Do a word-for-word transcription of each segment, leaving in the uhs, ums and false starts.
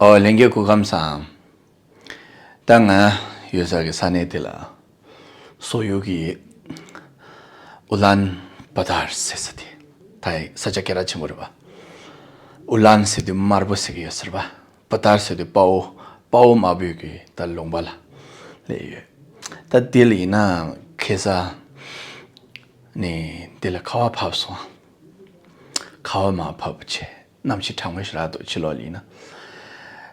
ཨོ་ལྷན་རྒྱས་སྐུ་ཁམས་བཟང་། ད་ང་ཡོད་ས་གི་ས་གནས་དེ་ལ་སོག་ཡུལ་གྱི་ཨུ་ལན་བ་ཏར་ཟེར་ས་དེ། ད་ས་ཆ་སྐད་གྲགས་ཆེན་པོ་རེད་པ། ཨུ་ལན་ཟེར་དུས་དམར་པོ་ཟེར་གི་ཡོད་ཟེར་བ། བ་ཏར་ཟེར་དུས་དཔའ་བོ། དཔའ་བོ་དམར་པོའི་གི་ད་ལུང་པ་ལ་སླེབས་ཡོད། ད་དེ་ལ་ཡིན་ན་ཁ་སང་ནས་དེ་ལ་ཁ་བ་བབས་སོང་། ཁ་བ་མར་བབས་བྱས། གནམ་གཤིས་གྲང་མོ་ཞིག་རག་འདུག་ཕྱི་ལོགས་ལ་ཡིན་ན།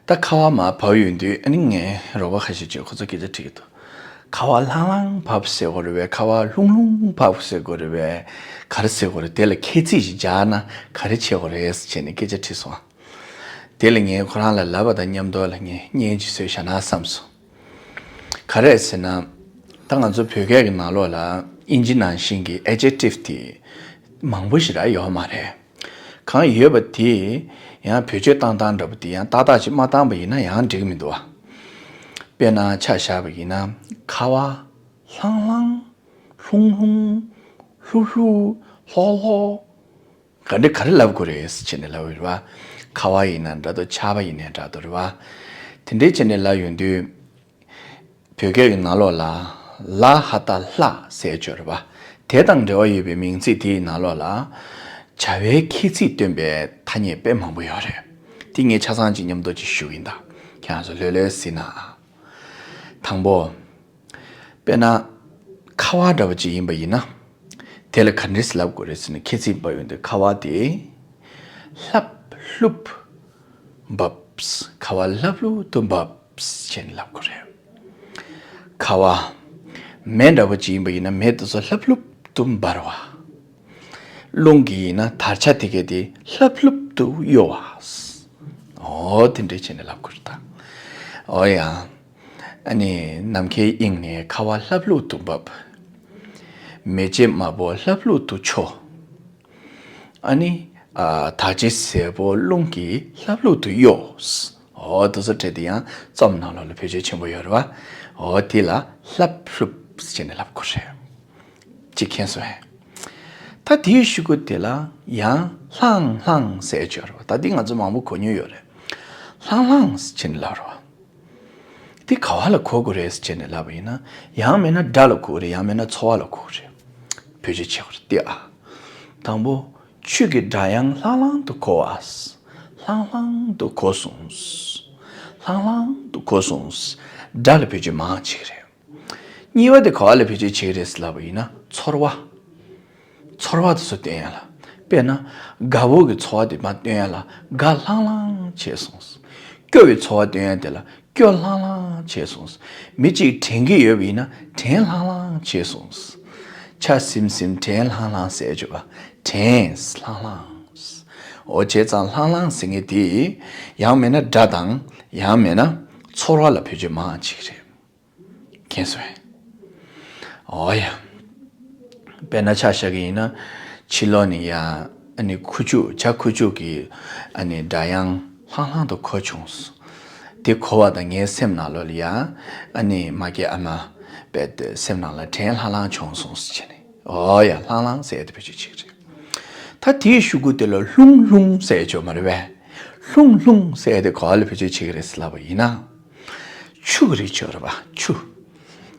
ད་ཁ་བ་མར་བབས་ཡོང་དུས་ཨ་ནི་ངའི་རོགས་པ་ཁ་ཤས་ཀྱིས་ཁོ་ཚོ་སྐད་ཆ་དྲིས་ཀྱི་འདུག་ཁ་བ་ལྷང་ལྷང་བབས་ཟེར་དགོས་རེད་པས། ཁ་བ་ལྷུང་ལྷུང་བབས་ཟེར་དགོས་རེད་པས། ག་རེ་ཟེར་དགོས་རེད། དེ་ལ་ཁྱད་ཚིག་ཅིག་སྦྱར་ན་ག་རེ་བྱེད་དགོས་རེད་ཟེར་ནས་སྐད་ཆ་དྲིས་སོང་། དེ་ལ་ངས་ཁོ་རང་ལ་ལབ་པ་དང་མཉམ་དུ་ལ་ངས་བརྙན་ཅིག་བཟོས་བཞག་ན་བསམ་སོང་། ག་རེ་ཟེར་ན། ད་ང་ཚོ་བོད་སྐད་ཀྱི་ནང་ལོགས་ལ་དབྱིན་ཇི་ནང་བཞིན་གྱི་ཨེ་ཇེག་ཊིབ་དེ་མང་པོ་ཞིག་རག་ཡོད་མ་རེད། གང་ཡོད་པ་དེ་ཡང་བེད་སྤྱོད་བཏང་སྟངས་འདྲ་པོ་དེ་ཡང་ཏག་ཏག་ཅིག་མ་བཏང་པ་ཡིན་ན་ཡང་འགྲིག་གི་མི་འདུག་བ། དཔེར་ན་ཆ་བཞག་པ་ཡིན་ན། ཁ་བ། ལྷང་ལྷང་། ལྷུང་ལྷུང་། ལྷུག་ལྷུག་ལྷོག་ལྷོག་ག་འདྲ་ག་རེ་ལབ་དགོས་རེད་ཟེར་བྱས་ནས་ལབ་ཡོད་རེད་བ། ཁ་བ་ཡིན་ན་འདྲ་འདུག་ཆར་པ་ཡིན་ན་འདྲ་འདུག་རེད་བ། དེ་འདྲས་བྱས་ནས་ལབ་ཡོང་དུས། བོད་སྐད་ཀྱི་ནང་ལོགས་ལ། ལ་ཧ་ད་ལྷ་ཟེར་ཡོད་རེད་བ། དེ་དང་འབྲེལ་བ་ཡོད་པའི་མིང་ཚིག་དེའི་ནང་ལོགས་ལ། བྱ་བའི་ཁྱད་ཚིག་སྟོན་པའི་ཐ་སྙད་དཔེ་མང་པོ་ཡོད་རེད། དེ་ངས་ཆ་ཚང་ཅིག་མཉམ་དུ་ཅིག་ཞུ་གི་ཡིན། ད་ཁྱེད་རང་ཚོ་ལྷོད་ལྷོད་གཟིགས་ན། དང་པོ། དཔེར་ན། ཁ་བ་འདྲ་པོ་ཅིག་ཡིན་པ་ཡིན་ན། དེ་ལ་ག་འདྲས་ལབ་དགོས་རེད་ཟེར་ན་ཁྱད་ཚིག་འབབ་ཡོང་དུས་ཁ་བ་དེ། ལྷབ་ལྷུབ་འབབ། ཁ་བ་ལྷབ་ལྷུབ་ཏུ་འབབ་ཅེས་ལབ་དགོས་རེད། ཁ་བ། མེ་འདྲ་པོ་ཅིག་ཡིན་པ་ཡིན་ན་མེ་དེ་ཚོ་ལྷབ་ལྷུབ་ཏུ་འབར་བ། རླུང་གིས་ཡིན་ན་དར་ཆ་དེ་གས་དེ་ལྷབ་ལྷུབ་ཏུ་གཡོ་བ། འོ་དེ་འདྲས་བྱས་ནས་ལབ་དགོས་རེད་ད། འོ་ཡ། ཨ་ནི་ནམ་མཁའི་དབྱིངས་ནས་ཁ་བ་ལྷབ་ལྷུབ་ཏུ་འབབ། མེ་ལྕེ་དམར་པོ་ལྷབ་ལྷུབ་ཏུ་འཕྱོ། ཨ་ནི། ཨ། དར་ཆ་སེར་པོ་རླུང་གིས་ལྷབ་ལྷུབ་ཏུ་གཡོ། འོ་དེ་ཚོ་བྲིས་ཏེ་ཡང་རྩོམ་ནང་ལོགས་ལ་བེད་སྤྱོད་ཆེན་པོ་ཡོད་རེད་བ། འོ་དེ་ལ་ལྷབ་ལྷུབ་ཟེར་ནས་ལབ་དགོས་རེད། གཅིག་མཁྱེན་སོང་ངས། ད་དེའི་གཞུག་གུ་དེ་ལ་ཡང་ལྷང་ལྷང་ཟེར་ཡོད་རེད་བ། ད་འདི་ང་ཚོ་མང་པོ་གོ་མྱོང་ཡོད་རེད། ལྷང་ལྷང་ཟེར་ནས་ལབ་རེད་བ། འདི་ག་བ་ལ་གོ་དགོས་རེད་ཟེར་ནས་ལབ་པ་ཡིན་ན། ཡང་མིན་ན་སྒྲ་ལ་གོ་དགོས་རེད། ཡང་མིན་ན་ཚོར་བ་ལ་གོ་དགོས་རེད། བེད་སྤྱོད་བྱེད་དགོས་རེད་དེ་ཨ། དང་པོ། ཆུ་གི་སྒྲ་དབྱངས་ལྷང་ལྷང་དུ་གོ་བ། ལྷང་ལྷང་དུ་གོ་སོང་། ལྷང་ལྷང་དུ་གོ་སོང་། སྒྲ་ལ་བེད་སྤྱོད་མང་བྱེད་ཀྱི་རེད། གཉིས་པ་དེ་ག་བ་ལ་བེད་སྤྱོད་བྱེད་ཀྱི་རེད་ཟེར་ལབ་པ་ཡིན་ན་ཚོར་བ། ཚོར་བ་དེ་ཚོ་སྟོན་ཡ་ལ། དཔེར་ན། དགའ་བོ་གི་ཚོར་བ་དེ་མར་སྟོན་ཡ་ལ་དགའ་ལྷང་ལྷང་བྱས་སོང་། སྐྱོ་བའི་ཚོར་བ་སྟོན་ཡ་དེ་ལ་སྐྱོ་ལྷང་ལྷང་བྱས་སོང་། མི་གཅིག་དྲན་གྱི་ཡོད་པ་ཡིན་ན་དྲན་ལྷང་ལྷང་བྱས་སོང་། ཆ་སིམ་སིམ་དྲན་ལྷང་ལྷང་ཟེར་བརྗོད་པ། དྲན་ལྷང་ལྷང་། འོ་བྱས་ཙང་ལྷང་ལྷང་ཟེར་མཁན་དེ། ཡང་མིན་ན་སྒྲ་དང་། ཡང་མིན་ན་ཚོར་བ་ལ་བེད་སྤྱོད་མང་བྱེད་ཀྱི་རེད། མཁྱེན་སོང་ངས། འོ་ཡ། དཔེར་ན་ཆ་བཞག་གི་ཡིན་ན། ཕྱི་ལོགས་ནས་ཡ། ཨ་ནི་ཁུ་བྱུག་བྱ་ཁུ་བྱུག་གི། ཨ་ནི་སྒྲ་དབྱངས་ལྷང་ལྷང་དུ་གོ་བྱུང་། དེ་གོ་བ་དང་ངའི་སེམས་ནང་ལོགས་ལ་ཡ། ཨ་ནི་མ་སྐྱེས་ཨ་མ། དཔེ་དེ་སེམས་ནང་ལ་དྲན་ལྷང་ལྷང་བྱུང་སོང་ཟེར་བྱས་ནས། འོ་ཡ། ལྷང་ལྷང་ཟེར་ཡ་དེ་བེད་སྤྱོད་བྱེད་ཀྱི་རེད། ད་དེའི་གཞུག་གུ་དེ་ལ་ལྷུང་ལྷུང་ཟེར་ཡ་ཅིག་ཡོད་མ་རེད་པས། ལྷུང་ལྷུང་ཟེར་ཡ་དེ་ག་བ་ལ་བེད་སྤྱོད་བྱེད་ཀྱི་རེད་ཟེར་ལབ་པ་ཡིན་ན། ཆུ་གི་རིགས་ཅིག་ཡོད་རེད་པ། ཆུ།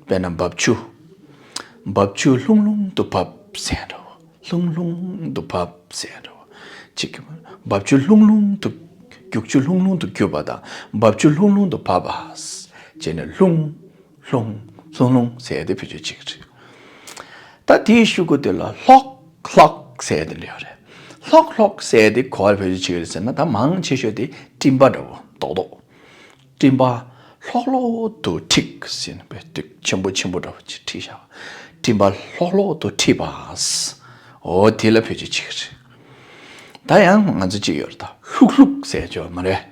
དཔེར་ན་འབབ་ཆུ། འབབ་ཆུ་ལྷུང་ལྷུང་དུ་འབབ་ཟེར་ཡ་འདྲ་བོ། ལྷུང་ལྷུང་དུ་འབབ་ཟེར་ཡ་འདྲ་བོ། གཅིག་གི། འབབ་ཆུ་ལྷུང་ལྷུང་དུ། རྒྱུག་ཆུ་ལྷུང་ལྷུང་དུ་རྒྱུག་པ་དང་། འབབ་ཆུ་ལྷུང་ལྷུང་དུ་འབབ་པ། བྱས་ནས་ལྷུང་། ལྷུང་། ལྷུང་ལྷུང་ཟེར་ཡ་དེ་བེད་སྤྱོད་བྱེད་ཀྱི་རེད། ད་དེའི་གཞུག་གུ་དེ་ལ་ལྷོག་ལྷོག་ཟེར་ཡ་དེ་འདྲ་ཡོད་རེད། ལྷོག་ལྷོག་ཟེར་ཡ་དེ་ག་བ་ལ་བེད་སྤྱོད་བྱེད་ཀྱི་རེད་ཟེར་ན། ད་མང་ཆེ་ཤོས་དེ་སྤྲིན་པ་འདྲ་བོ་རྡོག་རྡོག་སྤྲིན་པ་ལྷོག་ལྷོག་ཏུ་འཁྲིགས་ཟེར་ནས་དཔེ་དེ་ཆེན་པོ་ཆེན་པོ་འདྲ་བོ་ཅིག་འཁྲིགས་བཞག་པ། སྤྲིན་པ་ལྷོག་ལྷོག་ཏུ་འཁྲིགས་པ། འོ་དེ་ལ་བེད་སྤྱོད་བྱེད་ཀྱི་རེད། ད་ཡང་ང་ཚོ་གཅིག་ཡོད་རེད། ད་ལྷུག་ལྷུག་ཟེར་ཡ་ཅིག་ཡོད་མ་རེད།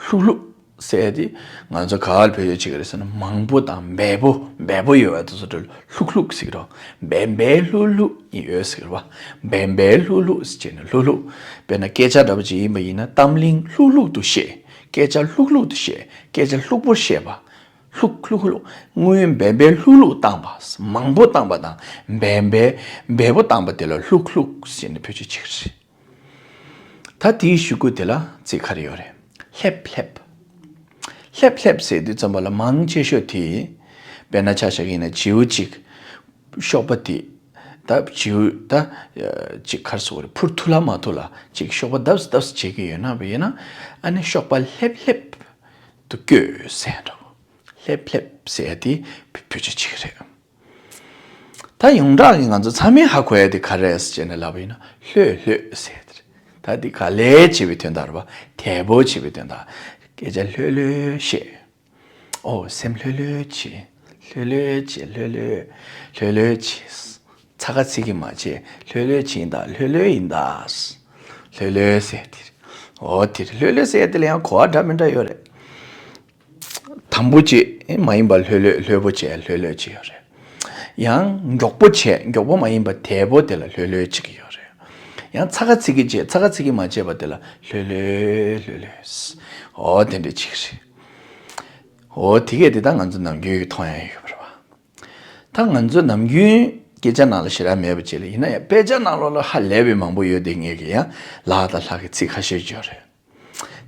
ལྷུག་ལྷུག་ཟེར་ཡ་དེ་ང་ཚོ་ག་བ་ལ་བེད་སྤྱོད་བྱེད་ཀྱི་རེད་ཟེར་ན། མང་པོ་དང་འབེལ་པོ། འབེལ་པོ་ཡོད་པ་དེ་ཚོ་ལ་ལྷུག་ལྷུག་ཟེར་གྱི་རེད། འབེལ་འབེལ་ལྷུག་ལྷུག་ཡོད་ཟེར་གྱི་རེད་པ། འབེལ་འབེལ་ལྷུག་ལྷུག་ཟེར་བྱས་ནས་ལྷུག་ལྷུག་དཔེར་ན་སྐད་ཆ་འདྲ་པོ་ཅིག་ཡིན་པ་ཡིན་ན། གཏམ་གླེང་ལྷུག་ལྷུག་ཏུ་བཤད། སྐད་ཆ་ལྷུག་ལྷུག་ཏུ་བཤད། སྐད་ཆ་ལྷུག་པོར་བཤད་པ། ལྷུག་ལྷུག་ལྷུག་དངོས་ཡོད་འབེལ་འབེལ་ལྷུག་ལྷུག་བཏང་བ། མང་པོ་བཏང་བ་དང་འབེལ་འབེལ་འབེལ་པོ་བཏང་བ་དེ་ལ་ལྷུག་ལྷུག་ཟེར་ནས་བེད་སྤྱོད་བྱེད་ཀྱི་རེད། ད་དེའི་གཞུག་གུ་དེ་ལ་ཚིག་ག་རེ་ཡོད་རེད། ལྷེབ་ལྷེབ། ལྷེབ་ལྷེབ་ཟེར་དུས་ཙམ་པ་ལ་མང་ཆེ་ཤོས་དེ། དཔེར་ན་ཆ་བཞག་གི་ཡིན་ན་བྱིའུ་གཅིག་གཤོག་པ་དེ། ད་བྱིའུ་ད་ཅིག་ག་རེ་ཟེར་དགོས་རེད། འཕུར་ཐུབ་ལ་མ་ཐུབ་ལ་ཅིག་གཤོག་པ་བརྡབས་བརྡབས་བྱེད་ཀྱི་ཡོད་ན་བས་ཡིན་ན། ཨ་ནི་གཤོག་པ་ལྷེབ་ལྷེབ་ཏུ་བཀོད་ཟེར་འདྲ་བོ། ལྷེབ་ལྷེབ་ཟེར་ཡ་དེ་བེད་སྤྱོད་བྱེད་ཀྱི་རེད། ད་ཡོངས་གྲགས་ཀྱི་ང་ཚོ་ཚང་མས་ཧ་གོ་ཡ་དེ་ག་རེ་རེད་ཟེར་ནས་ལབ་པ་ཡིན་ན། ལྷོད་ལྷོད་ཟེར་ཡ་དེ་རེད། ད་དེ་ག་ལེ་བྱེད་པའི་དོན་དག་རེད་པ། དལ་པོ་བྱེད་པའི་དོན་དག་སྐད་ཆ་ལྷོད་ལྷོད་བཤད། ཨོ་སེམས་ལྷོད་ལྷོད་བྱེད། ལྷོད་ལྷོད་བྱེད། ལྷོད་ལྷོད། ལྷོད་ལྷོད་བྱེད། ཚ་ཁ་ཚིག་གི་མ་བྱེད། ལྷོད་ལྷོད་བྱེད་ཡིན་ད། ལྷོད་ལྷོད་ཡིན་ད། ལྷོད་ལྷོད་ཟེར་དེ་རེད། ཨོ་དེ་རེད། ལྷོད་ལྷོད་ཟེར་ཡ་དེ་ལ་ཡང་གོ་བ་འདྲ་མི་འདྲ་ཡོད་རེད། དམ་པོ་བྱེད་མ་ཡིན་པ་ལྷོད་ལྷོད། ལྷོད་པོ་བྱེད་ལྷོད་ལྷོད་བྱེད་ཡོད་རེད། ཡང་མགྱོགས་པོ་བྱེད། མགྱོགས་པོ་མ་ཡིན་པ་དལ་པོ་དེ་ལ་ལྷོད་ལྷོད་བྱེད་ཀྱི་ཡོད་རེད། ཡང་ཚ་ཁ་ཚིག་གི་བྱེད། ཚ་ཁ་ཚིག་གི་མ་བྱེད་པ་དེ་ལ་ལྷོད་ལྷོད་ལྷོད་ལྷོད། ཨོ་དེ་འདྲ་བྱེད་ཀྱི་རེད། ཨོ་དེ་གས་དེ་ད་ང་ཚོ་ནམ་རྒྱུན་གྱི་མཐོང་ཡ་ཡོད་པ་རེད་པ། ད་ང་ཚོ་ནམ་རྒྱུན་སྐད་ཆ་ནང་ལ་ཞེ་དྲག་མེད་པ་ཅིག་ལ་ཡིན་ན་ཡང་དཔེ་ཆ་ནང་ལོགས་ལ་ཧ་ལས་པའི་མང་པོ་ཡོད་དེ། ངས་ཀྱི་ཡང་ལྷག་དང་ལྷག་གི་ཚིག་ཁ་ཤས་ཡོད་རེད།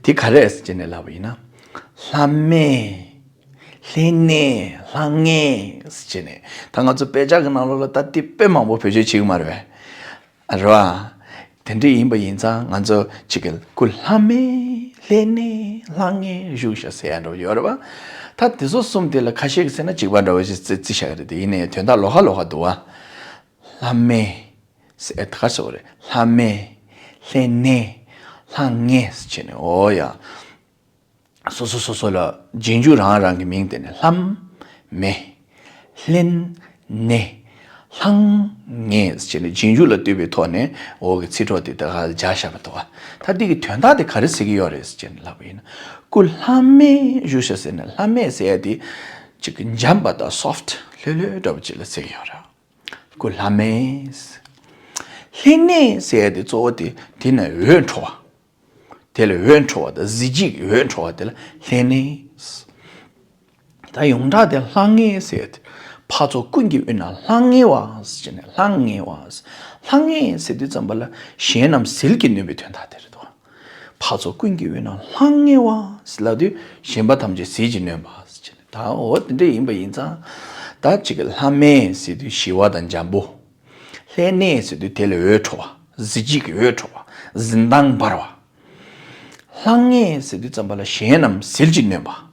དེ་ག་རེ་རེད་ཟེར་ནས་ལབ་པ་ཡིན་ན། ལྷམ་མེ། ལྷན་ནེ། ལྷང་ངེ་ཟེར་ནས། ད་ང་ཚོ་དཔེ་ཆ་གི་ནང་ལོགས་ལ་ད་དེ་དཔེ་མང་པོ་བེད་སྤྱོད་བྱེད་ཀྱི་མ་རེད་པས། རེད་པ། དེ་འདྲ་ཡིན་པ་ཡིན་ཙང་ང་ཚོ་གཅིག་གི་སྐུ་ལྷམ་མེ་ལྷན་ནེ་ལྷང་ངེ་བཞུགས་ཤག་ཟེར་ཡ་འདྲ་བོ་ཡོད་རེད་པ། ད་དེ་ཚོ་གསུམ་དེ་ལ་ཁ་ཤས་ཀྱིས་ཟེར་ན་གཅིག་པ་འདྲ་བོ་ཞིག་བརྩི་བརྩི་བཞག་གི་རེད། དེ་ཡིན་ནའི་དོན་དག་ལོགས་ཀ་ལོགས་ཀ་འདུག་པ། ལྷམ་མེ་ཟེར་ད་ག་རེ་ཟེར་དགོས་རེད། ལྷམ་མེ། ལྷན་ནེ། ལྷང་ངེ་ཟེར་བྱས་ནས། འོ་ཡ། སོ་སོ་སོ་སོ་ལ་རྗེས་འཇུག་རང་རང་གི་མིང་བཏོན་ནས། ལྷམ་མེ། ལྷན་ནེ། ལྷང་ངེ་ཟེར་བྱས་ནས་རྗེས་འཇུག་ལ་ལྟོས་པའི་ཐོག་ནས་འོག་གི་ཚིག་གྲོགས་དེ་དག་ལ་སྦྱར་བཞག་པ་འདུག་པ། ད་འདི་གི་དོན་དག་དེ་ག་རེ་ཟེར་གྱི་ཡོད་རེད་ཟེར་བྱས་ནས་ལབ་པ་ཡིན་ན། སྐུ་ལྷམ་མེ་བཞུགས་ཤག་ཟེར་ན། ལྷམ་མེ་ཟེར་ཡ་དེ་ཅིག་འཇམ་པ་དང་སོཕཊ་ལྷོད་ལྷོད་འདྲ་པོ་ཅིག་ལ་ཟེར་གྱི་ཡོད་རེད། སྐུ་ལྷམ་མེ། ལྷན་ནེ་ཟེར་ཡ་དེ་གཙོ་བོ་དེ་དེ་ནས་འོད་འཕྲོ་བ། དེ་ལ་འོད་འཕྲོ་བ་དང་གཟི་བརྗིད་ཀྱི་འོད་འཕྲོ་བ་དེ་ལ་ལྷན་ནེ། ད་ཡོངས་གྲགས་དེ་ལྷང་ངེ་ཟེར་ཡ་དེ། འཕགས་ཚོགས་ཀུན་གྱི་དབུས་ན་ལྷང་ངེ་བ་ཟེར་ནས། ལྷང་ངེ་བ། ལྷང་ངེ་ཟེར་དུས་ཙམ་པ་ལ་གཞན་རྣམས་ཟིལ་གྱིས་གནོན་པའི་དོན་དག་དེ་རེད་དོ། འཕགས་ཚོགས་ཀུན་གྱི་དབུས་ན་ལྷང་ངེ་བ་ཟེར་ལབ་དུས་གཞན་པ་ཐམས་ཅད་ཟིལ་གྱིས་གནོན་པ་ཟེར་བྱས་ནས། ད་འོ་དེ་འདྲ་ཡིན་པ་ཡིན་ཙང་། ད་གཅིག་གི་ལྷམ་མེ་ཟེར་དུས་ཞི་བ་དང་འཇམ་པོ། ལྷན་ནེ་ཟེར་དུས་དེ་ལ་འོད་འཕྲོ་བ། གཟི་བརྗིད་ཀྱི་འོད་འཕྲོ་བ། གཟི་མདངས་འབར་བ། ལྷང་ངེ་ཟེར་དུས་ཙམ་པ་ལ་གཞན་རྣམས་ཟིལ་གྱིས་གནོན་པ།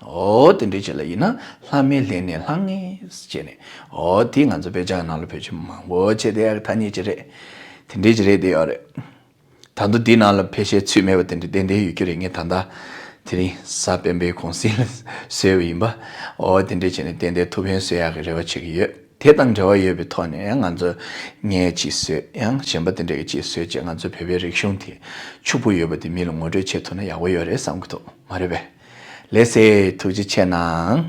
འོ་དེ་འདྲའི་ཆ་ལ་ཡིན་ན་ལྷམ་མེ་ལྷན་ནེ་ལྷང་ངེ་ཟེར་བྱས་ནས། འོ་དེ་ང་ཚོ་དཔེ་ཆ་ནང་ལ་བེད་སྤྱོད་མང་པོ་བྱས་བསྡད་ཡག་གི་ཐ་སྙད་ཅིག་རེད། དེ་འདྲའི་ཅིག་རེད་བསྡད་ཡོད་རེད། ད་དུང་འདི་ནང་ལ་ཕལ་ཆེར་ཚུད་མེད་པ་དེ་འདྲ་ཏན་ཏན་ཡོད་ཀྱི་རེད། ངས་ད་ལྟ་དེ་རིང་གཟའ་སྤེན་པའི་གུང་སེང་ལ་བཟོས་པ་ཡིན་པ། འོ་དེ་འདྲ་བྱས་ནས་ཏན་ཏན་ཐུགས་ཕན་གསོས་ཡག་གི་རེ་བ་བྱེད་ཀྱི་ཡོད། དེ་དང་འབྲེལ་བ་ཡོད་པའི་ཐོག་ནས་ཡང་ང་ཚོ་ངས་ཅིག་བཟོས། ཡང་གཞན་པ་དེ་འདྲ་གིས་ཅིག་བཟོས་བྱས། ང་ཚོ་བོད་པའི་རིག་གཞུང་དེ་ཕྱུག་པོ་ཡོད་པ་དེ་མི་ལ་ངོ་སྤྲོད་བྱེད་ཐུབ་ན་ཡག་པོ་ཡོད་རེད་བསམ་གྱི་འདུག་མ་རེད་པས། ལགས་སེ། ཐུགས་རྗེ་ཆེ་གནང་།